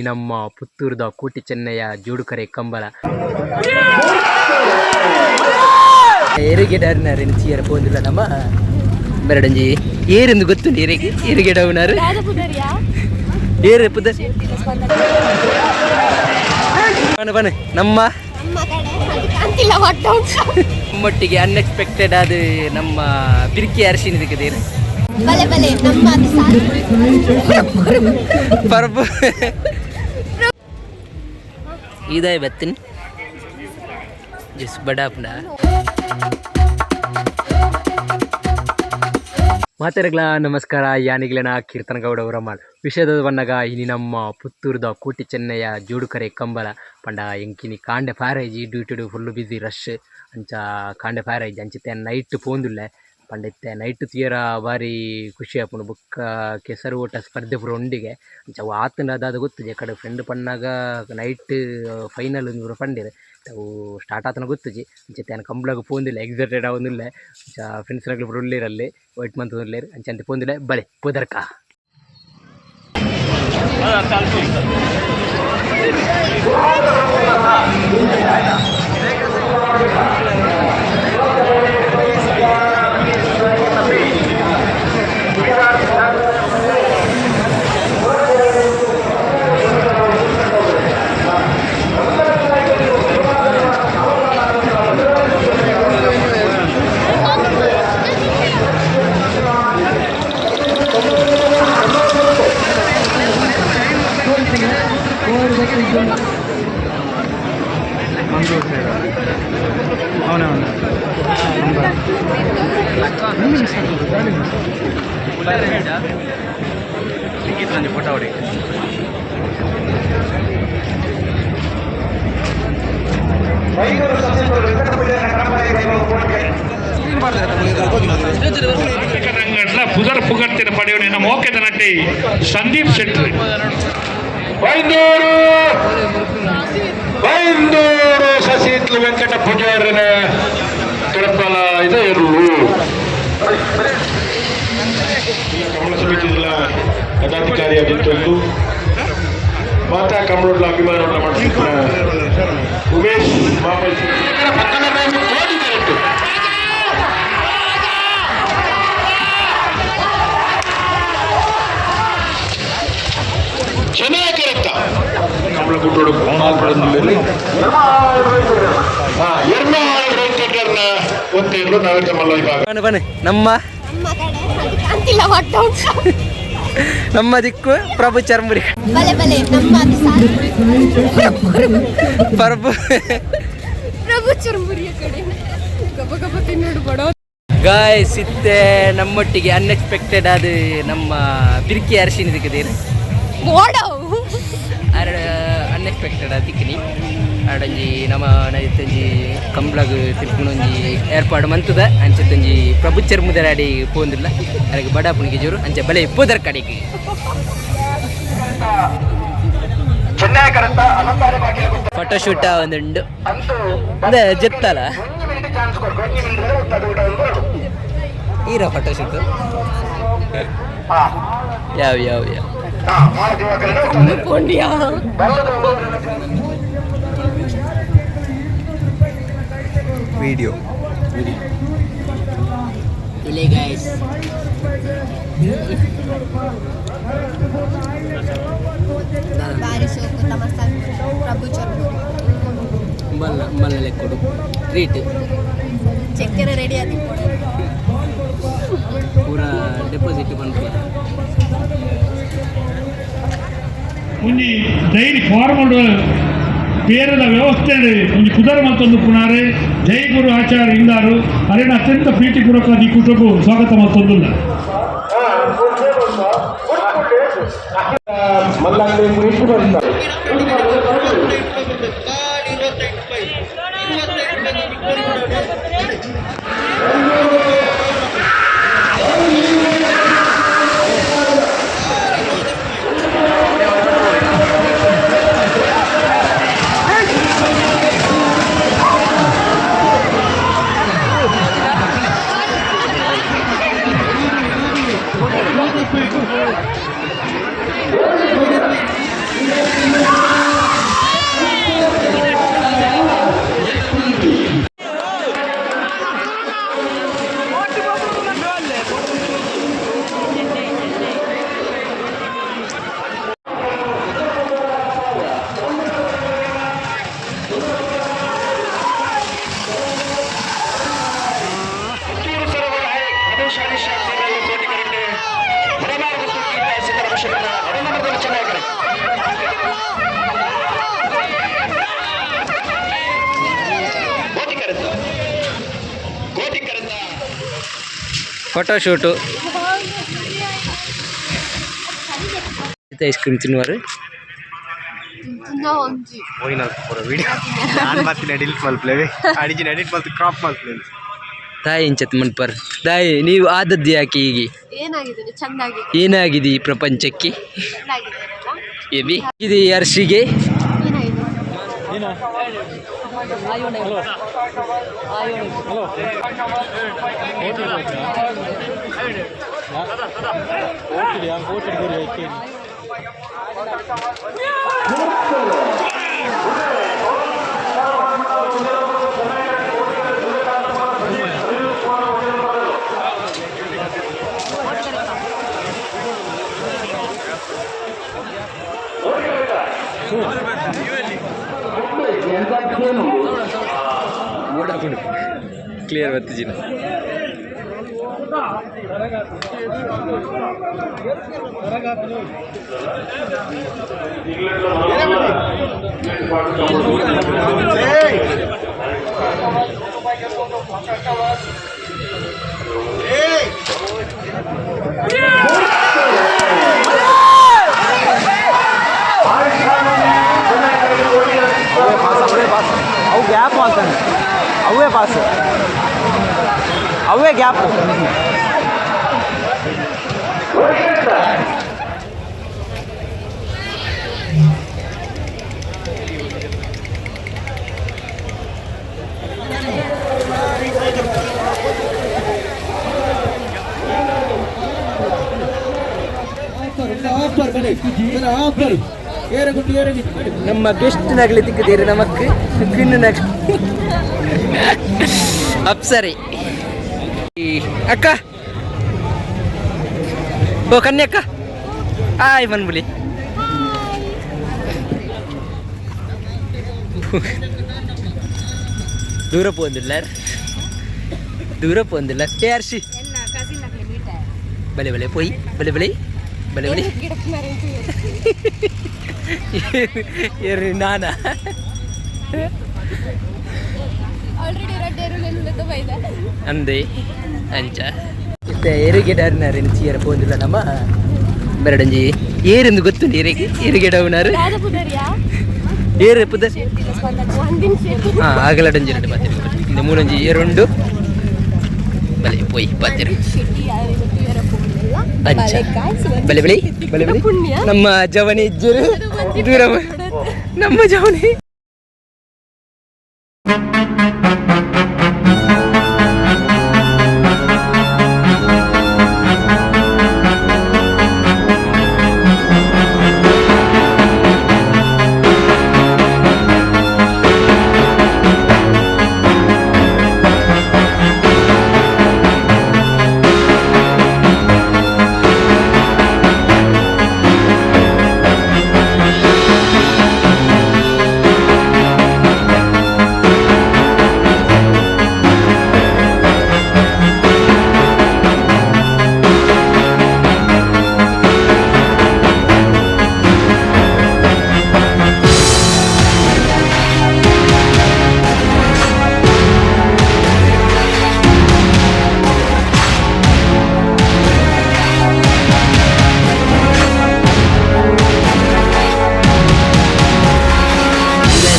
ನಮ್ಮ ಪುತ್ತೂರ್ದ ಕೋಟಿ ಚೆನ್ನಯ್ಯ ಜೋಡುಕರೆ ಕಂಬಳ. ಏರಿಗೆಡರ್ನಾರು ಚೀರ ಪೋಂದಿಲ್ಲ ನಮ್ಮ ಬರಡಂಜಿ ಏರಿಂದು ಗೊತ್ತುಂಡು. ಏರಿಗೆ ಏರಿಗೆಡವನಾರು ಏರು ಪುದ ಬನ ಬನ ನಮ್ಮ ನಮ್ಮೊಟ್ಟಿಗೆ ಅನ್ಎಕ್ಸ್ಪೆಕ್ಟೆಡ್ ಅದು ನಮ್ಮ ಬಿರ್ಕಿ ಅರಶಿನ ಇದಕ್ಕೆ ಬಲೆ ಬಲೆ ನಮ್ಮ ಪರ್ಬ ಇದಾಯ್ ಬತ್ತಿನ ಜಸ್ ಬಡಾಪ್ನ ಮಾತಾಡಗ್ಲ. ನಮಸ್ಕಾರ ಯಾನಿಗ್ಲನ ಕೀರ್ತನ ಗೌಡ ಅವರ ಮಾಲ್ ವಿಷಯದ ಬನ್ನಗ ಇನಿ ನಮ್ಮ ಪುತ್ತೂರ್ದ ಕೋಟಿ ಚೆನ್ನಯ್ಯ ಜೋಡುಕರೆ ಕಂಬಳ ಪಂಡ ಎಂಕಿನಿ ಕಾಂಡೆ ಫ್ಯಾರೇಜ್ ಡ್ಯೂಟಿಡು ಫುಲ್ ಬಿಸಿ ರಶ್ ಅಂಚ ಕಾಂಡೆ ಫ್ಯಾರೇಜ್ ಅಂಚಿತ್ತೆ ನೈಟ್ ಪೋಂದುಲ್ಲೆ ಪಂಡ ಇತ್ತೆ ನೈಟ್ ತೀರ ಬಾರಿ ಖುಷಿ ಆಪುಂಡು. ಬೊಕ್ಕ ಕೆಸರು ಓಟ ಸ್ಪರ್ಧೆ ಪೂರ ಉಂಡಿಗೆ ಅಂಚ ಅವು ಆತುಂಡ ಅದಾದ ಗೊತ್ತುಜಿ. ಕಡೆ ಫ್ರೆಂಡ್ ಪನ್ನಾಗ ನೈಟ್ ಫೈನಲ್ ಪೂರ ಪಂಡೆರ್. ಅವು ಸ್ಟಾರ್ಟ್ ಆತನ ಗೊತ್ತುಜಿ. ಅಂಚೆ ಯಾನ್ ಕಂಬ್ಳಗ್ ಪೋಂದಿಲ್ಲ, ಎಕ್ಸೈಟೆಡ್ ಆವೊಂದುಲ್ಲೆ. ಅಂಚ ಫ್ರೆಂಡ್ಸ್ ನಕುಲು ಪೂರ ಉಲ್ಲೆರ್ ಅಲ್ಲಿ, ವೈಟ್ ಮಂತೊಂದು ಉಲ್ಲೆರ್. ಅಂಚ ಅಂತೆ ಪೋಂದಿಲ್ಲ. ಬಲೆ ಪೋದರ್ಕ. ರಂಗಡ್ಲ ಪುದರ್ ಪುಗರ್ತಿನ ಪಡೆಯೋಣ ಮೋಕೆದ ನಟಿ ಸಂದೀಪ್ ಶೆಟ್ಟಿ. ಬೈಂದೂರು, ಬೈಂದೂರು ಸಸಿತ್ಲು ವೆಂಕಟ ಪೂಜಾರನ ತಿರುಪಲ ಇದು ಇರಲು ಕಮಲ ಸಮಿತಿ ಜಿಲ್ಲಾ ಪದಾಧಿಕಾರಿಯಾಗಿತ್ತು. ಮಾತಾ ಕಮಲೋಡ್ಲ ಅಭಿಮಾನವನ್ನು ಮಾಡ್ತಿದ್ದ ಉಮೇಶ್ ಮಾಮಲ್ ಕೋಟಿ ಕರೆಕ್ಟ್. ಚೆನ್ನಾಗಿ ಕರೆಕ್ಟ ಕಮಲ ಗುಡ್ಡೋಡು ಮಾಲ್ಪಡದಲ್ಲಿ ಎರ್ನಾಳ್ ವೆಂಕಟರ್ನ ಒತ್ತೆಯರು ನಾವೆಲ್ಲ ಮಲ್ಲ ಇವಾಗ ಬನ ಬನ ನಮ್ಮ ನಮ್ಮ ಕಡೆ ಅದು ಕಾಣ್ತಿಲ್ಲ ಒಟ್ಟ. ನಮ್ಮ ದಿಕ್ಕು ಪ್ರಭು ಚರ್ಮುರಿ. ಬಲೆ ಬಲೆ ನಮ್ಮ ಪರ್ಬು ಪ್ರಭು ಚುರುಮುರಿಯ ಕಡೆ ಗಬ ಗಬ ತಿನ್ನೋಡು ಬಡೋ. ಗಾಯ್ಸ್, ಇತ್ತೆ ನಮ್ಮೊಟ್ಟಿಗೆ ಅನ್ಎಕ್ಸ್ಪೆಕ್ಟೆಡ್ ಅದು ನಮ್ಮ ಬಿರ್ಕಿ ಅರಶಿನ ಇದಕ್ಕೆ ಓಡವು. ಅರ ಅನ್ಎಕ್ಸ್ಪೆಕ್ಟೆಡ್ ತಿಕ್ಕಿನಿ ಆಡಂಜಿ ನಮ್ಮ ಇತ್ತಂಜಿ ಕಂಬ್ಳಗ್ ತಿರ್ಪುನೊಂಜಿ ಏರ್ಪಾಡು ಮಂತದ. ಅಂಚತ್ತಂಜಿ ಪ್ರಭು ಚರ್ಮುದರಾಡಿ ಪೋಂದಿಲ್ಲ ಅದಕ್ಕೆ ಬಡ ಪುಣಿಗೆ ಜೋರು ಅಂಚೆ ಬಲೆ ಪೋದರ್ ಕಡೆಗೆ. ಫೋಟೋಶೂಟ ಒಂದುಂಡು ಅದೇ ಜೆತ್ತಲ್ಲ ಈರ ಫೋಟೋಶೂಟ್ ಯಾವ ಯಾವ ಯಾವ ಪೋಂಡಿಯಾ. ವಿಡಿಯೋ. ತುಲೆ ಗಾಯ್ಸ್. ಬಾರಿ ಶೋಕು ತಮಸ್ತ ಪ್ರಭು ಚುರುಮುರಿ. ಮಲ್ಲ ಮಲ್ಲ ಲೆಕ್ಕೊಡು ಟ್ರೀಟ್. ಚಕ್ಕೆರೆ ರೆಡಿ ಆದಿ. ಪೂರ ಡೆಪಾಸಿಟ್ ಬಂತು. ಒಂಜಿ ಡೈರಿ ಫಾರ್ಮ್ ಪೇರದ ವ್ಯವಸ್ಥೆ ಒಂಜಿ ಕುದರ ಮತ್ತೊಂದು ಪುನಾರೆ ಜೈ ಗುರು ಆಚಾರ್ಯ ಇಂದಾರು ಅರೆನ ಅತ್ಯಂತ ಪ್ರೀತಿಪೂರ್ವಕ ಈ ಕೂಟಕ್ಕೂ ಸ್ವಾಗತ ಮತ್ತೊಂದುಲ್ಲ. Photo shoot. Ice cream ತಿನ್ನುವರು. ಒಂಜಿ. ನಾನು ಬರ್ತೀನಿ, ಎಡಿಟ್ ಮಲ್ಪ್ಲೇವೆ ಅಡಿಜಿನ ಎಡಿಟ್ ಮಲ್ತು ಕ್ರಾಪ್ ಮಲ್ಪ್ಲೇವೆ. ತಾಯಿ ಇಂಚತ್ ಮನ್ಪರ್ ತಾಯಿ ನೀವು ಆದದ್ದು ಯಾಕೆ ಹೀಗೆ? ಏನಾಗಿದೆ? ಚಂದಾಗಿದೆ. ಏನಾಗಿದೆ ಈ ಪ್ರಪಂಚಕ್ಕೆ? ಚಂದಾಗಿದೆ. ಎಬಿ ಇದು ಈ ಅರ್ಶಿಗೆ. ಏನಾಗಿದೆ? ಕ್ಲಿಯರ್ ಬತ್ತಿಜಿನ. ಅವು ಗ್ಯಾಪ್ ಮಾಡ್ತಾನೆ, ಅವೇ ಪಾಸ್, ಅವೇ ಗ್ಯಾಪ್. ನಮ್ಮ ಗೆಸ್ಟ್ ನಗಲಿ ತಿಕ್ಕದೇರಿ ನಮಕ್ ಕಿನ್ನು ನಗ ಅಪ್ಸರಿ ಅಕ್ಕ. ಓ ಕನ್ಯಕ್ಕ, ಆಯ್ ಬಂದ್ಬಿಡಿ. ದೂರ ಪೋಂದಿಲ್ಲ, ದೂರ ಪೋಂದಿಲ್ಲ. ಏ ಅರ್ಷಿ, ಬಲೆ ಬಲೆ ಪೋಯಿ, ಬಲೆ ಬಲೆ ಬಲೆ ಬಲೆ. ಏರು ನಾನಾ? ಆಲ್ರೆಡಿ ರಡ್ಡೆ ಬೈದ. ಅಂದೆ ಅಂಚ ಇತ್ತೆ ಎರುಗೆಡರ್ನಾರೇನು ಚೀರ ಪೋಂದಿಲ್ಲ ನಮ್ಮ ಬರಡಂಜಿ ಏರೆಂದು ಗೊತ್ತುಂಡು ಎರಿಗೆ ಎರುಗೆಡವ್ನಾರು. ರಾಜಪುದರಿಯಾ? ಏರು ಪುದರ್? ಒಂದಿನ ಶೆಟ್ಟಿ. ಹಾಂ, ಆಗಲಡಂಜಿ ಎರಡು ಬಾತಿರು ಇಂದ ಮೂರಂಜಿ ಏರುಂಡು. ಬಲೆ ಪೋಯ್ ಬಾತಿರು. ಶೆಟ್ಟಿ ಯಾರು ಪೋಂದಿಲ್ಲ. ಅಂಚ ಬಲೆ ಬಲೆ ಬಲೆ ಬಲೆ. ಪುಣ್ಯ. ನಮ್ಮ ಜವನಿ ಇಜ್ಜರು ದೂರ ನಮ್ಮ ಜವನಿ.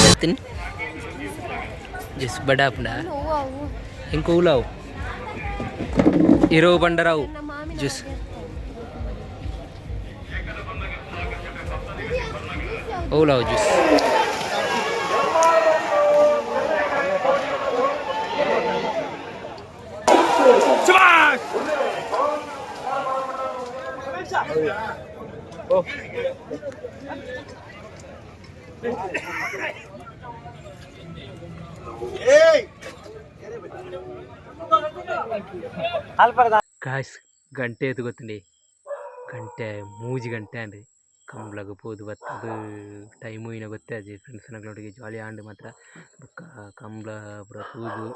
ಬತ್ತೀನಿ ಜಸ್ಟ್ ಬಡಾಪುಂಡ ಇಂಕ ಉಲಾವು ಇರೋ ಬಂಡರಾವು ಜ್ಯೂಸ್ ಓಲಾವು ಜ್ಯೂಸ್. ಗಾಯ್ಸ್, ಗಂಟೆ ಎತ್ತು ಗೊತ್ತುಂಡಿ? ಗಂಟೆ 3 ಗಂಟೆ ಅಂಡ್. ಕಂಬ್ಳಗ್ ಪೋದು ಬತ್ತದು ಟೈಮು ಇನ್ನ ಗೊತ್ತೇ ಆಜಿ. ಫ್ರೆಂಡ್ಸ್ನಕ್ಲೆನೊಟ್ಟಿಗೆ ಜಾಲಿ ಆಂಡ್ ಮಾತ್ರ. ಬೊಕ್ಕ ಕಂಬ್ಳ ಪೂರ ತೂದು,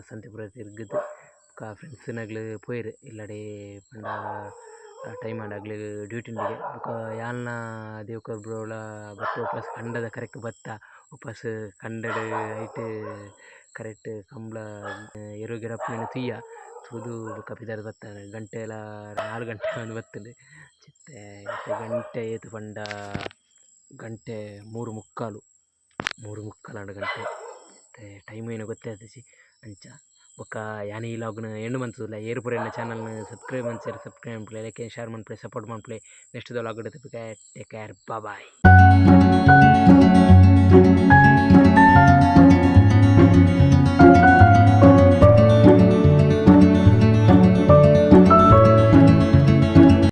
ಸಂತೆ ಪೂರ ತಿರ್ಗುದು, ಬೊಕ್ಕ ಫ್ರೆಂಡ್ಸ್ನಕ್ಲು ಪೋಯೆರ್ ಇಲ್ಲಡೆ. ಪಂಡ ಟೈಮ್ ಆಂಡ್, ಅಕ್ಲೆಗ್ ಡ್ಯೂಟಿ ಉಂಡಿಗೆ. ಬೊಕ್ಕ ಯಾನ್ನ ದೇವ್ಕರ್ ಬ್ರೋಲ ಬತ್ತ ವಾಪಸ್ ಕಂಡದ ಕರೆಕ್ಟ್ ಬತ್ತ ವಾಪಸ್ ಕಂಡಡ್ ಐಟ್ ಕರೆಕ್ಟ್ ಕಂಬ್ಳ ಎರು ಗಿಡಪುನೆನ್ ತೂಯ. ತೂದು ಬೊಕ ಪಿದಾಡ್ದ್ ಬತ್ತನ ಗಂಟೆಲ 4 ಗಂಟೆ ಆವೊಂದು ಬತ್ತುಂಡು. ಇತ್ತೆ ಇತ್ತೆ ಗಂಟೆ ಏತ್ ಪಂಡ ಗಂಟೆ 3:45, 3:45 ಆಂಡ್ ಗಂಟೆ. ಇತ್ತೆ ಟೈಮ್ ಏನು ಗೊತ್ತೇ ಆತಿಜಿ ಅಂಚ. ಬೊಕ ಯಾನ್ ಈ ಲಾಗ್ನ್ ಎಂಡ್ ಮಂತುದುಲ್ಲೆ. ಏರ್ ಪೂರ ಎನ್ನ ಚಾನಲ್ನ್ ಸಬ್ಸ್ಕ್ರೈಬ್ ಮನ್ಸೆರ್ ಸಬ್ಸ್ಕ್ರೈಬ್ ಮನ್ಪುಲೆ, ಲೈಕ್ ಶೇರ್ ಮನ್ಪುಲೆ, ಸಪೋರ್ಟ್ ಮನ್ಪುಲೆ. ನೆಕ್ಸ್ಟ್ ದ ಲಾಗ್ ಡ್ ತೂಪುಗ. Take care, bye.